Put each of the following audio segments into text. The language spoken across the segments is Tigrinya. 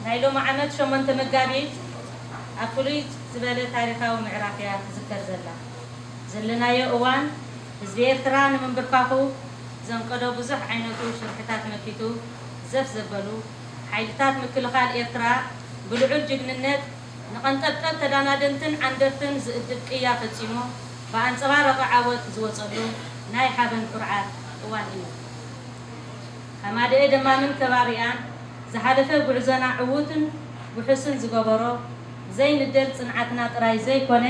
ናይ ሎሚ ዓመት ሸሞንተ መጋቢት ኣብ ፍሉይ ዝበለ ታሪኻዊ ምዕራፍ እያ ትዝከር ዘላ። ዘለናዮ እዋን ህዝቢ ኤርትራ ንምንብርካኹ ዘንቀዶ ብዙሕ ዓይነቱ ሽርሕታት መኪቱ ዘፍ ዘበሉ ሓይልታት ምክልኻል ኤርትራ ብልዑል ጅግንነት ንቐንጠብጠብ ተዳናደንትን ዓንደርትን ዝእድብ ቅያ ፈጺሙ ብኣንጸባረቐ ዓወት ዝወጸሉ ናይ ሓበን ኩርዓት እዋን እዩ። ሃማደኤ ደማምን ከባቢኣን ዝሓለፈ ጉዕዞና ዕዉትን ውሑስን ዝገበሮ ዘይንደል ጽንዓትና ጥራይ ዘይኮነ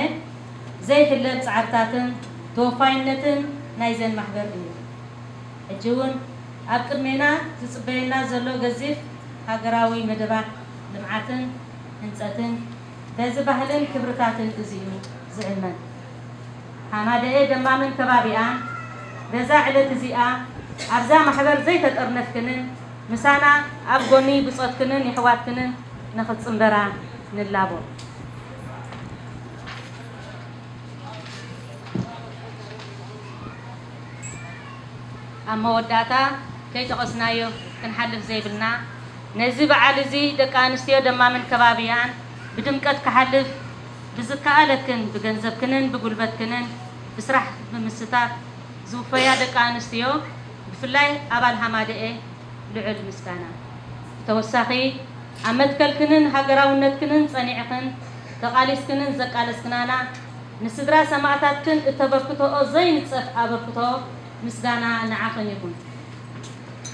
ዘይሕለል ጻዕርታትን ተወፋይነትን ናይዘን ማሕበር እዩ። ሕጂ እውን ኣብ ቅድሜና ዝጽበየና ዘሎ ገዚፍ ሃገራዊ መደባት ልምዓትን ህንጸትን በዚ ባህልን ክብርታትን እዚ'ዩ ዝእመን። ሃማደኤ ደማምን ከባቢኣን በዛ ዕለት እዚኣ ኣብዛ ማሕበር ዘይተጠርነፍክንን ምሳና ኣብ ጎኒ ብጾትክንን የሕዋትክንን ንኽትጽንበራ ንላቦ። ኣብ መወዳእታ ከይጠቐስናዮ ክንሓልፍ ዘይብልና፣ ነዚ በዓል እዚ ደቂ ኣንስትዮ ደማምን ከባቢኣን ብድምቀት ክሓልፍ ብዝከኣለክን ብገንዘብክንን ብጉልበትክንን ብስራሕ ብምስታፍ ዝውፈያ ደቂ ኣንስትዮ ብፍላይ ኣባል ሃማደኤ ልዑል ምስጋና። ብተወሳኺ ኣብ መትከልክንን ሃገራውነትክንን ጸኒዕክን ተቓሊስክንን ዘቃለስክናና ንስድራ ሰማእታትክን እተበርክተኦ ዘይንጸፍ ኣበርክቶ ምስጋና ንዓኽን ይኹን።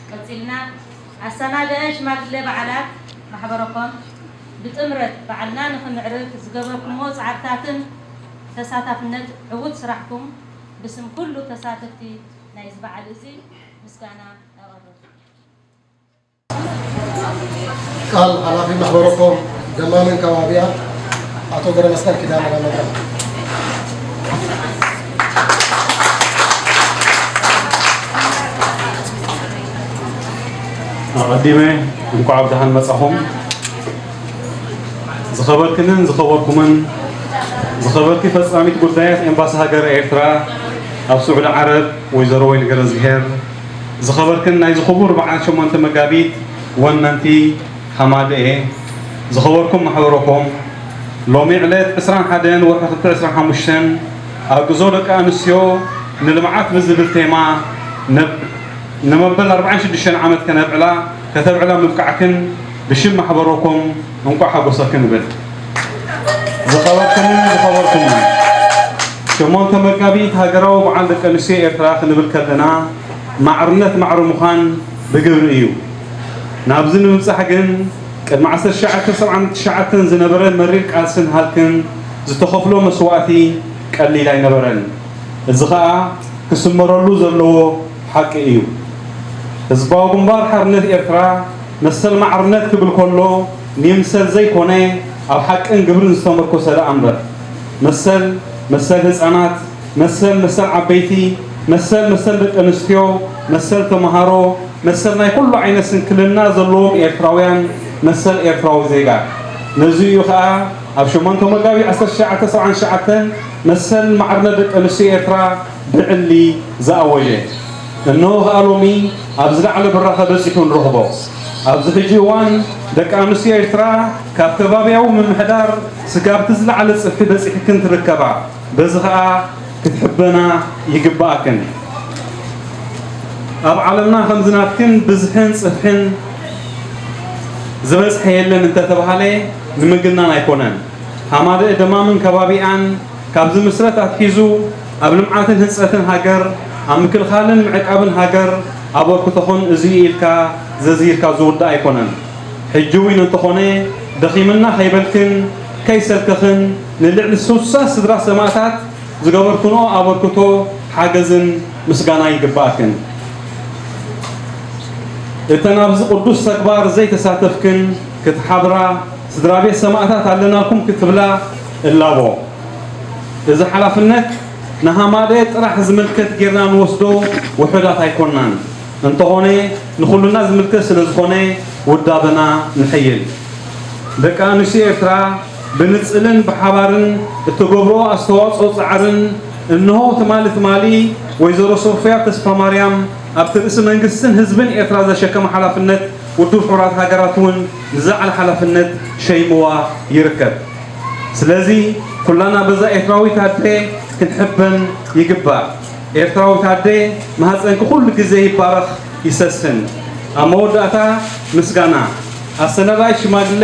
ቀጺልና ኣሰናዳኢ ሽማግለ በዓላት ማሕበረኮም ብጥምረት በዓልና ንኽምዕርግ ዝገበርኩሞ ጻዕርታትን ተሳታፍነት ዕዉት ስራሕኩም ብስም ኩሉ ተሳተፍቲ ናይዚ በዓል እዚ ምስጋና ኣቐርብ። ቃል ሓላፊ ማሕበረኮም ደማምን ከባቢኣ ኣቶ ገረመስቀል ኪዳነ ናብ መድረኽ። ኣቐዲመ እንኳዕ ብደሓን መጻኹም። ዝኸበርክንን ዝኸበርኩምን ዝኸበርኪ ፈጻሚት ጉዳያት ኤምባሲ ሃገረ ኤርትራ ኣብ ስዑዲ ዓረብ ወይዘሮ ወይኒ ገረዝግሄር፣ ዝኸበርክን ናይዚ ክቡር በዓል ሸሞንተ መጋቢት ወነንቲ ሃማደኤ፣ ዝኸበርኩም ማሕበረኮም፣ ሎሚ ዕለት ዕስራን ሓደን ወርሒ ክልተ ዕስራን ሓሙሽተን ኣብ ግዞ ደቂ ኣንስትዮ ንልምዓት ብዝብል ቴማ ነብ-፣ ንመበል ኣርባዓን ሽዱሽተን ዓመት ከነብዕላ ከተብዕላ ምብቃዕክን ብሽም ማሕበረኮም እንቋዕ ሓጎሰክን እብል። ዝኸበርክንን ዝኸበርኩምን፣ ሸሞንተ መጋቢት ሃገራዊ በዓል ደቂ ኣንስትዮ ኤርትራ ክንብል ከለና ማዕርነት ማዕረ ምዃን ብግብሪ እዩ። ናብዚ ንምብጻሕ ግን ቅድሚ ዓሰርተ ትሽዓተ ሰብዓን ትሽዓተን ዝነበረ መሪር ቃልስን ሃልክን ዝተኸፍሎ መስዋእቲ ቀሊል ኣይነበረን። እዚ ኸኣ ክስመረሉ ዘለዎ ሓቂ እዩ። ህዝባዊ ግንባር ሓርነት ኤርትራ መሰል ማዕርነት ክብል ከሎ ንይምሰል ዘይኮነ ኣብ ሓቅን ግብርን ዝተመርኮሰ ደኣ እምበር፣ መሰል፣ መሰል ህጻናት፣ መሰል፣ መሰል ዓበይቲ፣ መሰል፣ መሰል ደቂ ኣንስትዮ፣ መሰል ተመሃሮ፣ መሰል ናይ ኩሉ ዓይነት ስንክልና ዘለዎም ኤርትራውያን፣ መሰል ኤርትራዊ ዜጋ። ነዚ እዩ ኸኣ ኣብ ሸሞንተ መጋቢት ዓሰርተ ትሽዓተ ሰብዓን ትሽዓተን መሰል ማዕርነት ደቂ ኣንስትዮ ኤርትራ ብዕሊ ዝኣወጀ። እነሆ ኸኣ ሎሚ ኣብ ዝለዓለ ብራኸ በጺሑ ንረኽቦ። ኣብዚ ሕጂ እዋን ደቂ ኣንስትዮ ኤርትራ ካብ ከባብያዊ ምምሕዳር ስጋብቲ ዝለዓለ ጽፍሒ በጺሕክን ትርከባ። በዚ ኸኣ ክትሕበና ይግብኣክን። ኣብ ዓለምና ከምዚ ናትክን ብዝሕን ጽፍሕን ዝበጽሐ የለን እንተተባሃለ ንምግናን ኣይኮነን። ሃማደኤ ደማምን ከባቢኣን ካብ ዝምስረት ኣትሒዙ ኣብ ልምዓትን ህንጸትን ሃገር፣ ኣብ ምክልኻልን ምዕቃብን ሃገር ኣበርክቶኽን እዚ እዩ ኢልካ ዘዝይርካ ዝውዳእ ኣይኮነን። ሕጂ እውን እንተኾነ ደኺምና ከይበልክን ከይሰልከኽን ንልዕሊ ስሳ ስድራ ሰማእታት ዝገበርክንኦ ኣበርክቶ ሓገዝን ምስጋና ይግባእክን። እተን ኣብዚ ቅዱስ ተግባር ዘይተሳተፍክን ክትሓብራ ስድራ ቤት ሰማእታት ኣለናልኩም ክትብላ እላቦ። እዚ ሓላፍነት ንሃማደኤ ጥራሕ ዝምልከት ጌርና ንወስዶ ውሑዳት ኣይኮናን። እንተኾነ ንኹልና ዝምልከት ስለ ዝኾነ ውዳበና ንሕይል። ደቂ ኣንስትዮ ኤርትራ ብንጽልን ብሓባርን እትገብርኦ ኣስተዋጽኦ ጻዕርን እንሆ ትማሊ ትማሊ ወይዘሮ ሶፍያ ተስፋማርያም ኣብቲ ርእሲ መንግስትን ህዝብን ኤርትራ ዘሸከመ ሓላፍነት ውድብ ሕቡራት ሃገራት እውን ንዝለዓለ ሓላፍነት ሸይምዋ ይርከብ። ስለዚ ኩላና በዛ ኤርትራዊት ኣደ ክንሕበን ይግባእ። ኤርትራዊት ኣደ ማህፀንኪ ኩሉ ግዜ ይባረኽ ይሰስን። ኣብ መወዳእታ ምስጋና ኣሰናዳኢት ሽማግሌ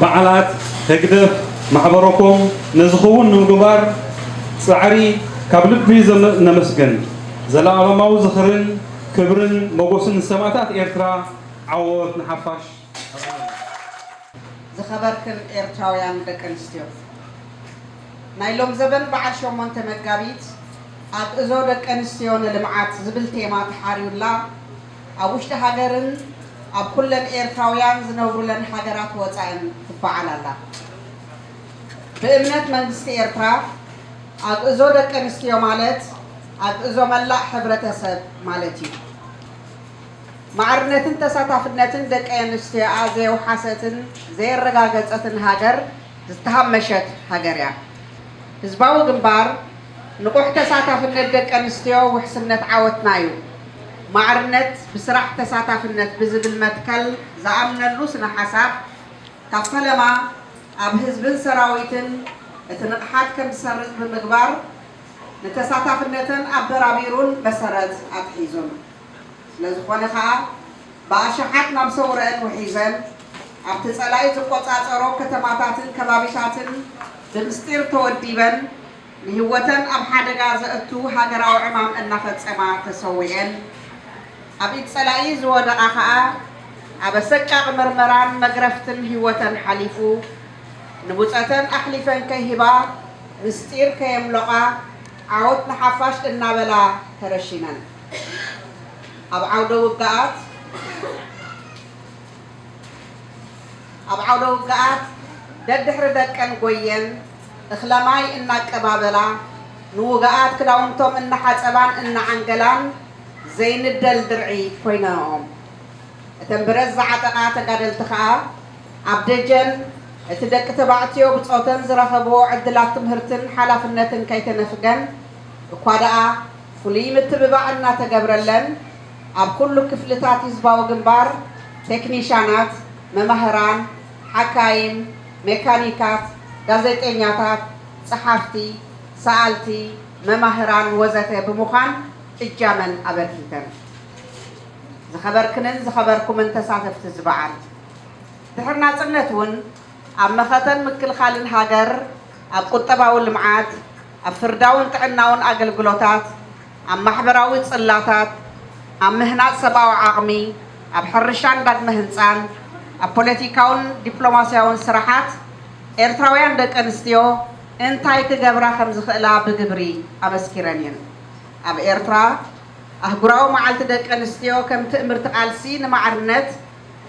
በዓላት ህግደፍ ማሕበረኮም ነዚ ክውን ንምግባር ጻዕሪ ካብ ልቢ ዘመ-፣ ነመስግን። ዘለኣለማዊ ዝኽርን ክብርን ሞጎስን ንሰማእታት ኤርትራ። ዓወት ንሓፋሽ። ዝኸበርክን ኤርትራውያን ደቂ ኣንስትዮ፣ ናይ ሎም ዘበን በዓል ሸሞንተ መጋቢት ኣብ እዞ ደቂ ኣንስትዮ ንልምዓት ዝብል ቴማ ተሓርዩላ ኣብ ውሽጢ ሃገርን ኣብ ኩለን ኤርትራውያን ዝነብሩለን ሃገራት ወጻእን ትበዓል ኣላ። ብእምነት መንግስቲ ኤርትራ ኣብ እዞ ደቂ ኣንስትዮ ማለት ኣብ እዞ መላእ ሕብረተሰብ ማለት እዩ። ማዕርነትን ተሳታፍነትን ደቂ ኣንስትዮኣ ዘየውሓሰትን ዘየረጋገጸትን ሃገር ዝተሃመሸት ሃገር እያ። ህዝባዊ ግንባር ንቑሕ ተሳታፍነት ደቂ ኣንስትዮ ውሕስነት ዓወትና እዩ። ማዕርነት ብስራሕ ተሳታፍነት ብዝብል መትከል ዝኣምነሉ ስነ ሓሳብ ካብ ፈለማ ኣብ ህዝብን ሰራዊትን እቲ ንቕሓት ከም ዝሰርጽ ብምግባር ንተሳታፍነተን ኣበራቢሩን መሰረት ኣትሒዙን። ስለዝኾነ ኸኣ ብኣሽሓት ናብ ሰውረአን ውሒዘን ኣብቲ ጸላኢ ዝቆጻጸሮ ከተማታትን ከባቢታትን ብምስጢር ተወዲበን ንህይወተን ኣብ ሓደጋ ዘእቱ ሃገራዊ ዕማም እናፈጸማ ተሰዊኤን ኣብ ኢድ ጸላኢ ዝወደቓ ኸኣ ኣብ ኣሰቃቒ መርመራን መግረፍትን ህይወተን ሓሊፉ ንብጾተን ኣሕሊፈን ከይህባ ምስጢር ከየምሎቓ ዓወት ንሓፋሽ እናበላ ተረሺነን። ኣብ ዓውደ ውግኣት ኣብ ዓውደ ውግኣት ደድሕሪ ደቀን ጎየን እኽለ ማይ እናቀባበላ ንውግኣት ክዳውንቶም እናሓጸባን እናዓንገላን ዘይንደል ድርዒ ኮይነንኦም። እተን ብረት ዝዓጠቓ ተጋደልቲ ኸኣ ኣብ ደጀን እቲ ደቂ ተባዕትዮ ብጾተን ዝረኸብኦ ዕድላት ትምህርትን ሓላፍነትን ከይተነፍገን እኳ ደኣ ፍሉይ ምትብባዕ እናተገብረለን፣ ኣብ ኩሉ ክፍልታት ህዝባዊ ግንባር ቴክኒሻናት፣ መማህራን፣ ሓካይም፣ ሜካኒካት፣ ጋዜጠኛታት፣ ጸሓፍቲ፣ ሰኣልቲ፣ መማህራን ወዘተ ብምዃን እጃመን ኣበርኪተን። ዝኸበርክንን ዝኸበርኩምን ተሳተፍቲ እዚ በዓል፣ ድሕሪ ናጽነት እውን ኣብ መኸተን ምክልኻልን ሃገር፣ ኣብ ቁጠባዊ ልምዓት፣ ኣብ ፍርዳውን ጥዕናውን ኣገልግሎታት፣ ኣብ ማሕበራዊ ጽላታት፣ ኣብ ምህናጽ ሰብኣዊ ዓቕሚ፣ ኣብ ሕርሻን ዳግመ ህንጻን፣ ኣብ ፖለቲካውን ዲፕሎማስያውን ስራሓት ኤርትራውያን ደቂ ኣንስትዮ እንታይ ክገብራ ከም ዝኽእላ ብግብሪ ኣመስኪረን እየን። ኣብ ኤርትራ ኣህጉራዊ መዓልቲ ደቂ ኣንስትዮ ከም ትእምርቲ ቃልሲ ንማዕርነት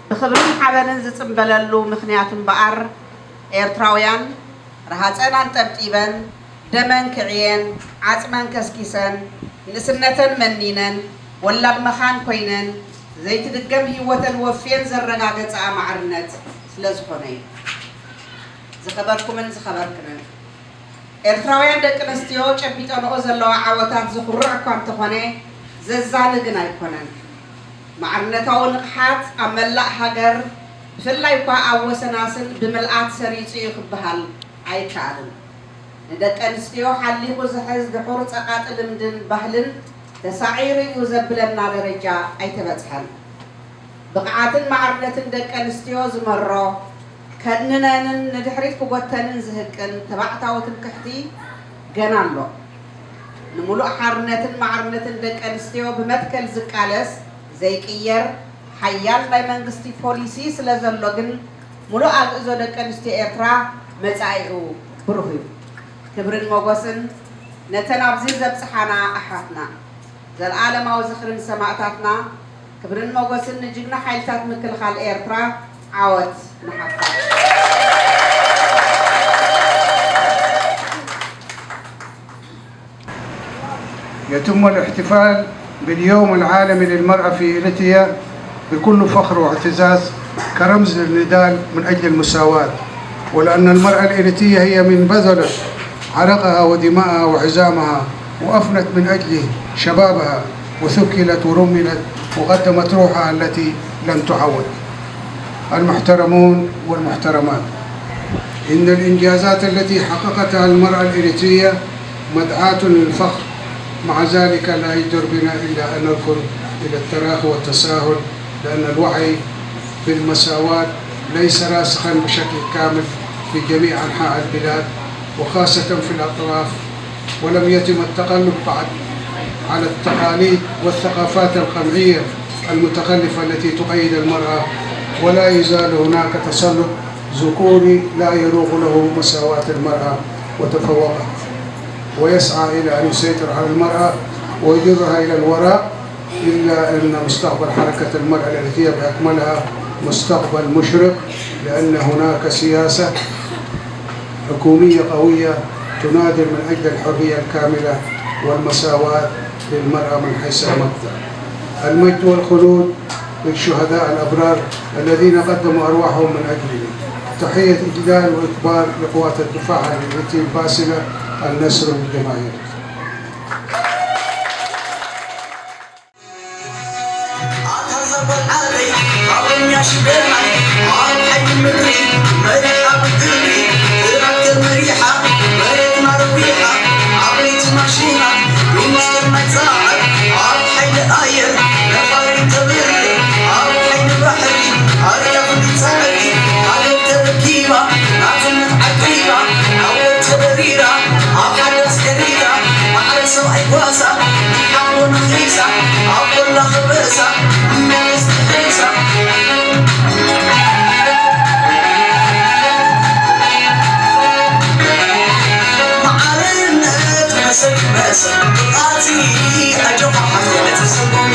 ብኽብርን ሓበንን ዝጽንበለሉ ምኽንያት እምበኣር፣ ኤርትራውያን ረሃጸን ኣንጠብጢበን፣ ደመን ክዕየን፣ ዓጽመን ከስኪሰን፣ ንእስነተን መኒነን፣ ወላድ መኻን ኮይነን፣ ዘይትድገም ህይወተን ወፍየን ዘረጋገጻ ማዕርነት ስለ ዝኾነ እዩ። ዝኸበርኩምን ዝኸበርክንን ኤርትራውያን ደቂ ኣንስትዮ ጨቢጠንኦ ዘለዋ ዓወታት ዝኹርዕ እኳ እንተኾነ፣ ዘዛኒ ግን ኣይኮነን። ማዕርነታዊ ንቕሓት ኣብ መላእ ሃገር፣ ብፍላይ እኳ ኣብ ወሰናስን ብምልኣት ሰሪጹ እዩ ክበሃል ኣይከኣልን። ንደቂ ኣንስትዮ ሓሊኹ ዝሕዝ ድሑር ጸቓጢ ልምድን ባህልን ተሳዒሩ እዩ ዘብለና ደረጃ ኣይተበጽሐን። ብቕዓትን ማዕርነትን ደቂ ኣንስትዮ ዝመሮ፣ ከድንነንን ንድሕሪት ክጎተንን ዝህቅን ተባዕታዊ ትምክሕቲ ገና ኣሎ። ንምሉእ ሓርነትን ማዕርነትን ደቂ ኣንስትዮ ብመትከል ዝቃለስ ዘይቅየር ሓያል ናይ መንግስቲ ፖሊሲ ስለ ዘሎ ግን፣ ሙሉእ ኣግእዞ ደቂ ኣንስትዮ ኤርትራ መጻኢኡ ብሩህ እዩ። ክብርን ሞጎስን ነተን ኣብዚ ዘብጽሓና ኣሕዋትና። ዘልኣለማዊ ዝኽሪ ንሰማእታትና፣ ክብርን ሞጎስን ንጅግና ሓይልታት ምክልኻል ኤርትራ። ዓወት ንሓፋሽ። يتم الاحتفال باليوم العالمي للمرأة في إريتريا بكل فخر واعتزاز، كرمز للنضال من أجل المساواة، ولأن المرأة الإريترية هي من بذلت عرقها ودماءها وعظامها وأفنت من أجل شبابها، وثكلت ورملت وقدمت روحها التي لم تعوض. المحترمون والمحترمات، إن الإنجازات التي حققتها المرأة الإريترية مدعاة للفخر. مع ذلك، لا يجدر بنا إلا أن نركن إلى التراخي والتساهل، لأن الوعي بالمساواة ليس راسخا بشكل كامل في جميع أنحاء البلاد، وخاصة في الأطراف، ولم يتم التغلب بعد على التقاليد والثقافات القمعية المتخلفة التي تقيد المرأة، ولا يزال هناك تسلط ذكوري لا يروق له مساواة المرأة، وتفوقت ويسعى إلى أن يسيطر على المرأة ويجرها إلى الوراء، إلا أن مستقبل حركة المرأة الإريترية بأكملها مستقبل مشرق، لأن هناك سياسة حكومية قوية تناضل من أجل الحرية الكاملة والمساواة للمرأة من حيث المبدأ. المجد والخلود للشهداء الأبرار الذين قدموا أرواحهم من أجلنا. تحية إجلال وإكبار لقوات الدفاع عن الإريتريا الباسلة، النصر للجماهير. ኣታ ዛጓል ዓደይ፣ ሓወኛ ሽደናይ፣ ኣብ ሓይሊ ምድሪ፣ መሪሓ ብግብሪ፣ ትራክተር መሪሓ፣ መሬትና ረዊሓ፣ ዓበይቲ ማሽናት፣ ሚኒስትር ናይ ጸዓት፣ ኣብ ሓይሊ ኣየር፣ ነፋሪት ተብርር፣ ኣብ ሓይሊ ባሕሪ፣ ኣርያ ፍሉይ ጻዕሪ፣ ሃገር ተረኪባ፣ ናጽነት ዓቂባ፣ ዓወት ተበሪራ፣ ኣብ ሓዳስ ኤሪትራ፣ ማዕረ ሰብኣይ ጓሳ፣ ሓቦ ነኺሳ፣ ኣብ ጎላ ከበሳ፣ እመለስ ጥሒሳ። ማዕርነት መሰል ይመሰል፣ ብቓልሲ ኣጆኻ ሓፍተይ ኣይትሰጎሚ።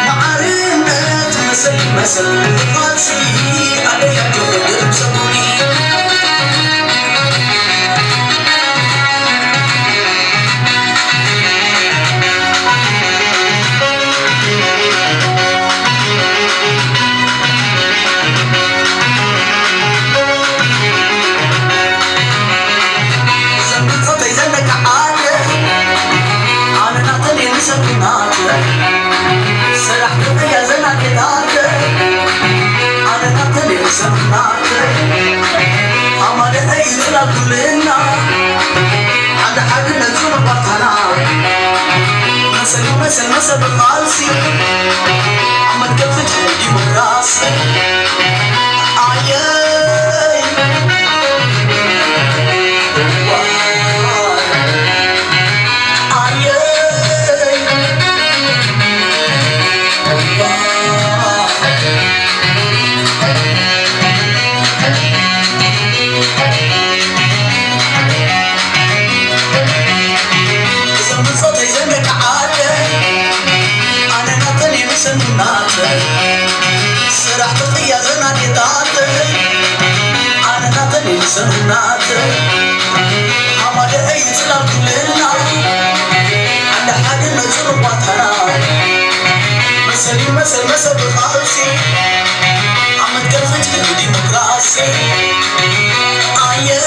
ማዕርነት መሰል ይመሰል፣ ብቓልሲ ኣደይ ኣጆኺ ድርብ ሰጉሚ። ሰልመ ሰብ ቃልሲ ኣብ መትከል ፍትሒ ዲሞክራሲ ኣየይ ኣየይ እዞም ብጾተይ ዘንደቃዓደ ኣነ ናተን የምሰኑናተ ስራሕ ተጥያ ዘናዴታተ ኣነ ናተን የምሰኑናተ ኣማደ እዩ ጽላል ኩልና ኣንዳ ሓደ መጽሉ ቋተራ መሰል ይመሰል መሰል ብቃልሲ ኣብ መትከል ፍትሒ ዲሞክራሲ ኣየይ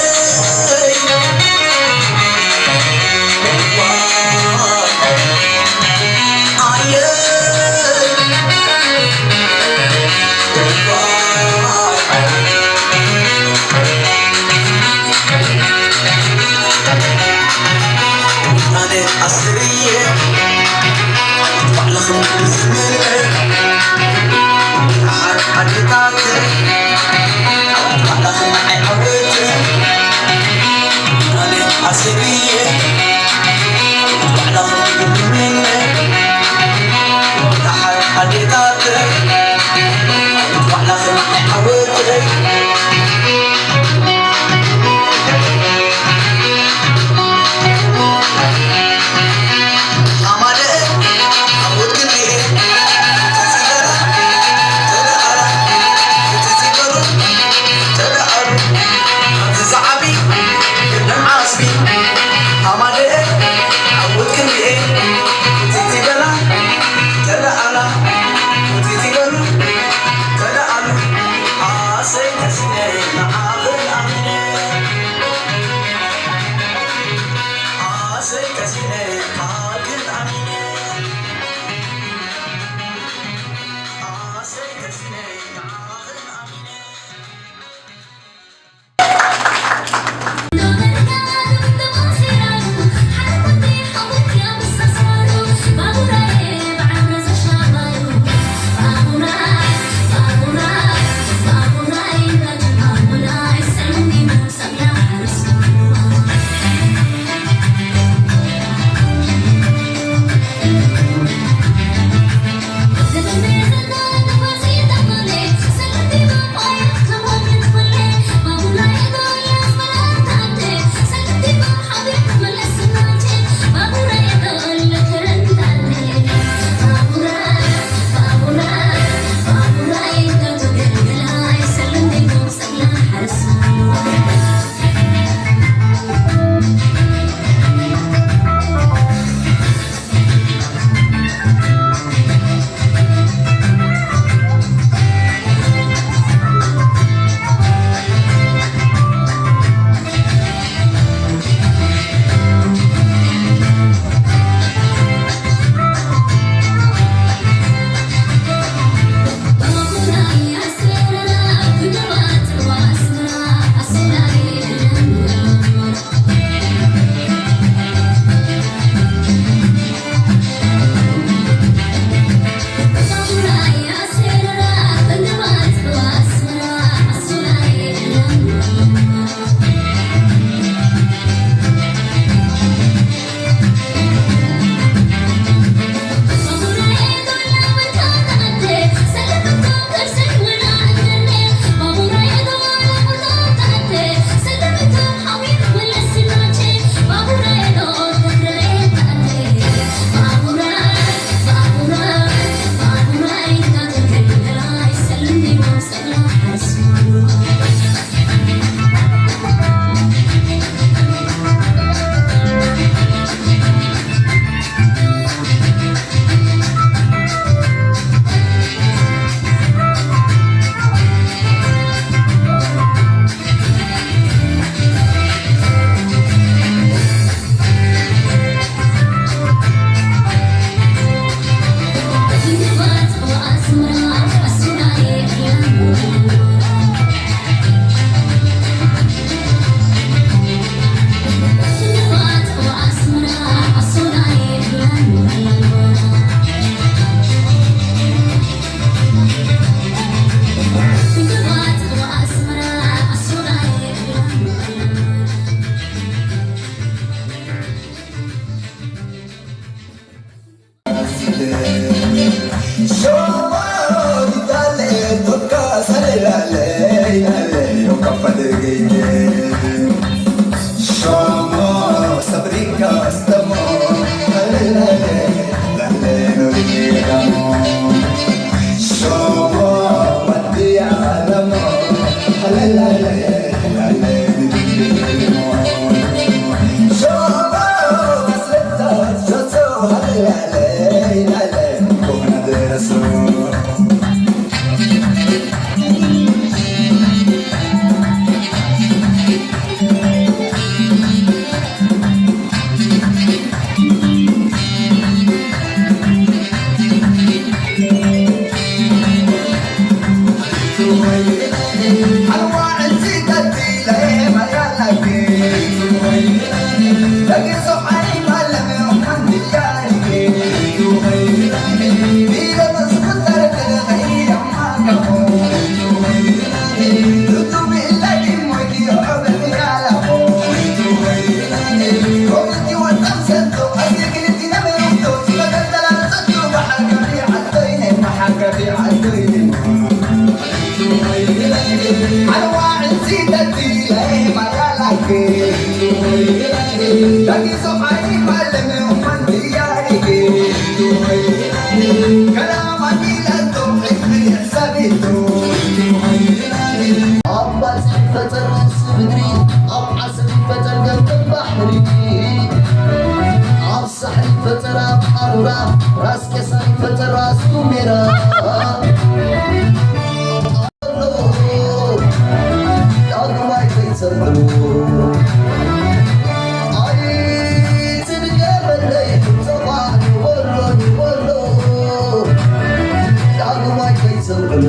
ኣየይ ኣነ ኣስርየ ባዕልኽም ዝምልእ ኣብ ባጽዕ ይፈጠር ርእሲ ምድሪ፣ ኣብ ዓሰብ ይፈጠር ገምገም ባሕሪ፣ ኣብ ሳሕል ይፈጠር ኣብ ቃሩራ፣ ራስ ቄሳር ይፈጠር ራስ ጉሜራ። ዳግማይ ከይትሰምዕሉ ኣይትድገመለይ፣ ሕቶኻ ንወሎ ንወሎ ዳግማይ ከይትሰምዕሉ።